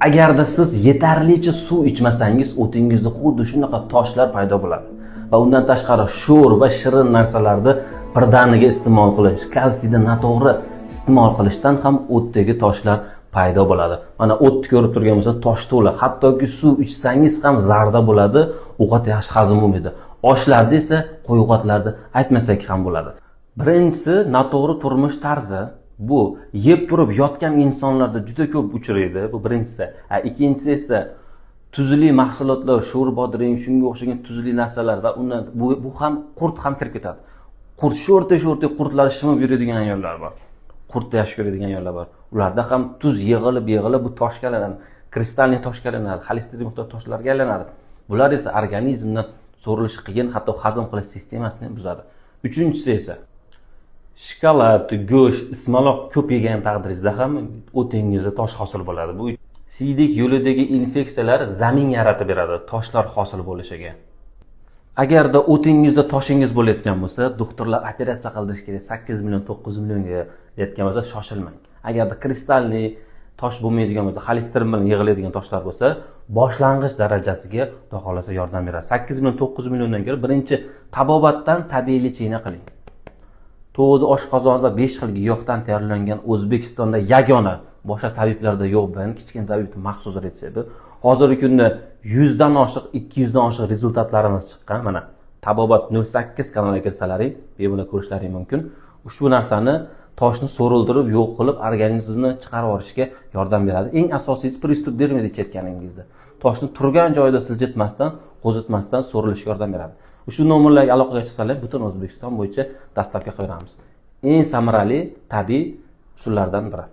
Agarda siz yetarlicha suv ichmasangiz, o'tingizda xuddi shunaqa toshlar paydo bo'ladi. Va undan tashqari sho'r va shirin narsalarni birdaniga iste'mol qilish, kalsiyni noto'g'ri iste'mol qilishdan ham o'tdagi toshlar paydo bo'ladi. Mana o'tni ko'rib turgan bo'lsa, tosh to'la. Hattoki suv ichsangiz ham zarda bo'ladi, ovqat yaxshi hazm bo'lmaydi. Oshlarda esa qo'yuqatlarni aytmasak ham bo'ladi. Birinchisi noto'g'ri turmush tarzi. Bu yeb turib yotgan insonlarda juda ko'p uchraydi. Bu birinchisi. Ikkinchisi esa tuzli mahsulotlar, sho'r bodring, shunga o'xshagan tuzli narsalar va undan bu ham qurt ham kirib ketadi. Qurt sho'rta-sho'rta qurtlar shimib yuradigan ayollar bor. Qurtni yaxshi ko'radigan ayollar bor. Ularda ham tuz yig'ilib-yig'ilib bu toshga aylanadi. Kristalli toshga aylanadi, xolesterin miqdori toshlarga aylanadi. Bular esa organizmdan so'rilishi qiyin, hatto hazm qilish sistemasini buzadi. Uchinchisi esa shokolad, go'sht, ismaloq ko'p yegan taqdiringizda ham o'tingizda tosh hosil bo'ladi. Bu siydik yo'lidagi infeksiyalar zamin yaratib beradi toshlar hosil bo'lishiga. Agarda o'tingizda toshingiz bo'layotgan bo'lsa, doktorlar operatsiya qildirish kerak, 8 million, 9 millionga deyotgan bo'lsa, shoshilmang. Agarda kristalli tosh bo'lmaydigan bo'lsa, xolesterin bilan yig'iladigan toshlar bo'lsa, boshlang'ich darajasiga xudo xohlasa yordam beradi. 8 million, 9 milliondan ko'ra birinchi tabobatdan tabiiy lecheniya qiling. To'g'ri, oshqozon va 5 xil giyohdan tayyorlangan O'zbekistonda yagona, boshqa tabiblarda yo'q bo'lgan kichkina tabibning maxsus retsepti. Hozirgi kunda 100 dan oshiq, 200 dan oshiq rezultatlarimiz chiqqan. Mana Tabobat 08 kanaliga kirsalaring, bemalol ko'rishlaring mumkin. Ushbu narsani toshni so'riltirib, yo'q qilib, organizmni chiqarib yuborishga yordam beradi. Eng asosiysi pristup bermaydi ichayotganingizda. Toshni turgan joyida siljitmasdan, qo'zitmasdan so'rilishiga yordam beradi. Ushbu nomerlarga aloqaga chiqsalar, butun O'zbekiston bo'yicha dastavka qilib beramiz. Eng samarali tabiiy usullardan biri.